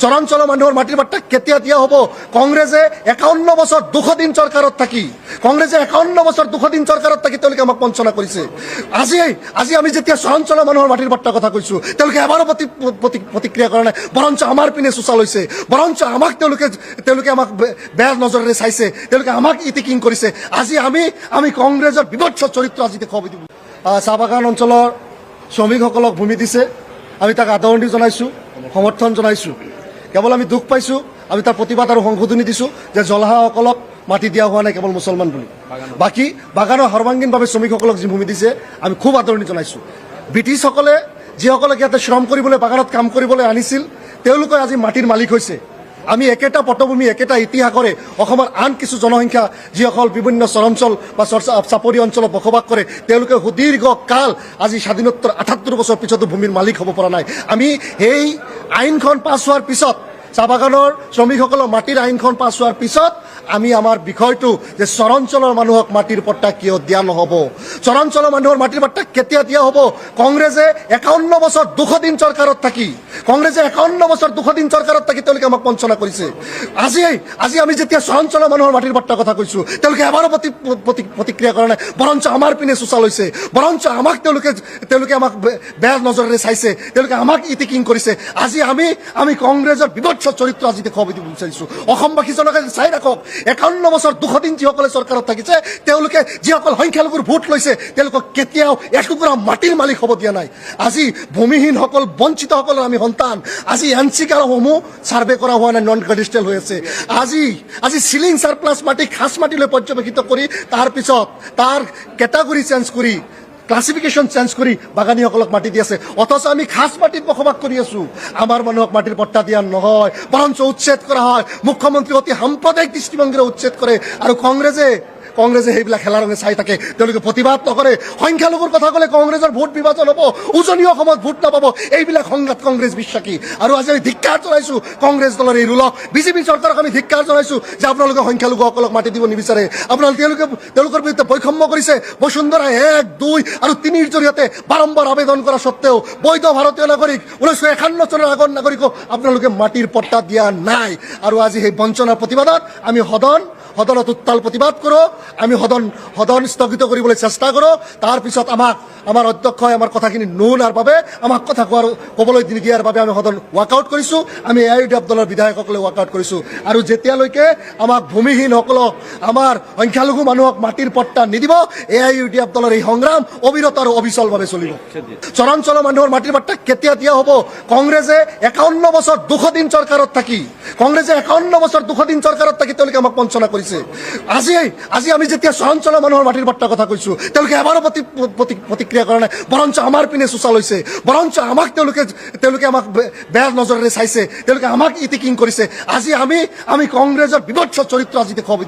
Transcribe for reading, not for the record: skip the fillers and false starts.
চৰাঞ্চলৰ মানুহৰ মাটিৰ পাট্টা কেতিয়া দিয়া হ'ব? কংগ্ৰেছে 51 বছৰ 200 দিন চৰকাৰত থাকি, কংগ্ৰেছে 51 বছৰ 200 দিন চৰকাৰত থাকি তেওঁলোকে আমাক বঞ্চনা কৰিছে। আজি আজি আমি যেতিয়া চৰাঞ্চলৰ মানুহৰ মাটিৰ পাট্টাৰ কথা কৈছো, তেওঁলোকে এবাৰো প্ৰতিক্ৰিয়া কৰা নাই। বৰঞ্চ আমাৰ পিনে চোচা লৈছে, বৰঞ্চ আমাক তেওঁলোকে তেওঁলোকে আমাক বেয়া নজৰেৰে চাইছে, তেওঁলোকে আমাক ইতিকিং কৰিছে। আজি আমি আমি কংগ্ৰেছৰ বীভৎস চৰিত্ৰ আজি দেখুৱাব দিব। চাহ বাগান অঞ্চলৰ শ্ৰমিকসকলক ভূমি দিছে, আমি তাক আদৰণি জনাইছোঁ, সমৰ্থন জনাইছোঁ। কেৱল আমি দুখ পাইছোঁ, আমি তাৰ প্ৰতিবাদ আৰু সংশোধনী দিছোঁ যে জলাহাসকলক মাটি দিয়া হোৱা নাই কেৱল মুছলমান বুলি। বাকী বাগানৰ সৰ্বাংগীনভাৱে শ্ৰমিকসকলক যি ভূমি দিছে, আমি খুব আদৰণি জনাইছোঁ। ব্ৰিটিছসকলে যিসকলক ইয়াতে শ্ৰম কৰিবলৈ, বাগানত কাম কৰিবলৈ আনিছিল, তেওঁলোকে আজি মাটিৰ মালিক হৈছে। আমি একেটা পটভূমি, একেটা ইতিহাসৰে অসমৰ আন কিছু জনসংখ্যা, যিসকল বিভিন্ন চৰাঞ্চল বা চৰ্চা চাপৰি অঞ্চলত বসবাস কৰে, তেওঁলোকে সুদীৰ্ঘ কাল, আজি স্বাধীনোত্তৰ 78 বছৰ পিছতো ভূমিৰ মালিক হ'ব পৰা নাই। আমি সেই আইনখন পাছ হোৱাৰ পিছত, চাহ বাগানৰ শ্ৰমিকসকলৰ মাটিৰ আইনখন পাছ হোৱাৰ পিছত, আমি আমাৰ বিষয়টো যে চৰাঞ্চলৰ মানুহক মাটিৰ পট্টা কিয় দিয়া নহ'ব, চৰাঞ্চলৰ মানুহৰ মাটিৰ পট্টা কেতিয়া দিয়া হ'ব? কংগ্ৰেছে 51 বছৰ 200 দিন চৰকাৰত থাকি, কংগ্ৰেছে 51 বছৰ 200 দিন চৰকাৰত থাকি তেওঁলোকে আমাক বঞ্চনা কৰিছে। আজি আজি আমি যেতিয়া চৰাঞ্চলৰ মানুহৰ মাটিৰ পট্টাৰ কথা কৈছো, তেওঁলোকে এবাৰো প্ৰতিক্ৰিয়া কৰা নাই। বৰঞ্চ আমাৰ পিনে চোচা লৈছে, বৰঞ্চ আমাক তেওঁলোকে তেওঁলোকে আমাক বেয়া নজৰেৰে চাইছে, তেওঁলোকে আমাক ইতিকিং কৰিছে। আজি আমি আমি কংগ্ৰেছৰ বীভৎস চৰিত্ৰ আজি দেখুৱাব দিব বিচাৰিছো। অসমবাসী জনকে চাই ৰাখক, 51 বছৰ 200 দিন যিসকলে চৰকাৰত থাকিছে, তেওঁলোকে যিসকল সংখ্যালঘুৰ ভোট লৈছে, তেওঁলোকক কেতিয়াও এটুকুৰা মাটিৰ মালিক হ'ব দিয়া নাই। আজি ভূমিহীনসকল, বঞ্চিতসকলৰ আমি সন্তান। আজি এন চি সমূহ ছাৰ্ভে কৰা হোৱা নাই, নন কেডাষ্ট্ৰেল হৈ আছে। আজি আজি চিলিং চাৰপ্লাছ মাটি খাচ মাটিলৈ পৰ্যবেক্ষিত কৰি, তাৰপিছত তাৰ কেটাগৰী চেঞ্জ কৰি, ক্লাছিফিকেশ্যন চেঞ্জ কৰি বাগানীসকলক মাটি দি আছে। অথচ আমি খাচ মাটিত বসবাস কৰি আছো। আমাৰ মানুহক মাটিৰ পট্টা দিয়া নহয়, বৰঞ্চ উচ্ছেদ কৰা হয়। মুখ্যমন্ত্ৰী অতি সাম্প্ৰদায়িক দৃষ্টিভংগীৰে উচ্ছেদ কৰে আৰু কংগ্ৰেছে কংগ্ৰেছে সেইবিলাক হেলা ৰঙে চাই থাকে। তেওঁলোকে প্ৰতিবাদ নকৰে। সংখ্যালঘুৰ কথা ক'লে কংগ্ৰেছৰ ভোট বিভাজন হ'ব, উজনি অসমত ভোট নাপাব, এইবিলাক সংঘাত কংগ্ৰেছ বিশ্বাসী। আৰু আজি আমি ধিক্কাৰ জনাইছো কংগ্ৰেছ দলৰ এই ৰুলক। বিজেপি চৰকাৰক আমি ধিক্কাৰ জনাইছো যে আপোনালোকে সংখ্যালঘুসকলক মাটি দিব নিবিচাৰে, আপোনালোকে তেওঁলোকৰ বিৰুদ্ধে বৈষম্য কৰিছে। বসুন্ধৰা 1, 2 আৰু 3ৰ জৰিয়তে বাৰম্বাৰ আবেদন কৰা সত্ত্বেও বৈধ ভাৰতীয় নাগৰিক, 1951 চনৰ আগৰ নাগৰিকক আপোনালোকে মাটিৰ পট্টা দিয়া নাই। আৰু আজি সেই বঞ্চনাৰ প্ৰতিবাদত আমি সদনত উত্তাল প্ৰতিবাদ কৰোঁ। আমি সদন সদন স্থগিত কৰিবলৈ চেষ্টা কৰোঁ। তাৰপিছত আমাক আমাৰ অধ্যক্ষই আমাৰ কথাখিনি নুশুনাৰ বাবে, আমাক কথা ক'বলৈ নিদিয়াৰ বাবে আমি সদন ৱাকআউট কৰিছোঁ। আমি এ I U D F দলৰ বিধায়কসকলে ৱাকআউট কৰিছোঁ। আৰু যেতিয়ালৈকে আমাক ভূমিহীনসকলক, আমাৰ সংখ্যালঘু মানুহক মাটিৰ পট্টা নিদিব, A I U D F দলৰ এই সংগ্ৰাম অবিৰত আৰু অবিচলভাৱে চলিব। চৰাঞ্চলৰ মানুহৰ মাটিৰ পট্টা কেতিয়া দিয়া হ'ব? কংগ্ৰেছে 51 বছৰ 200 দিন চৰকাৰত থাকি, কংগ্ৰেছে 51 বছৰ 200 দিন চৰকাৰত থাকি তেওঁলোকে আমাক বঞ্চনা কৰিছে। আজি আজি আমি যেতিয়া চৰাঞ্চলৰ মানুহৰ মাটিৰ পট্টাৰ কথা কৈছো, তেওঁলোকে এবাৰো প্ৰতিক্ৰিয়া কৰা নাই। বৰঞ্চ আমাৰ পিনে চোচা লৈছে, বৰঞ্চ আমাক তেওঁলোকে তেওঁলোকে আমাক বেয়া নজৰেৰে চাইছে, তেওঁলোকে আমাক ইতিকিং কৰিছে। আজি আমি আমি কংগ্ৰেছৰ বীভৎস চৰিত্ৰ আজি দেখুৱাব।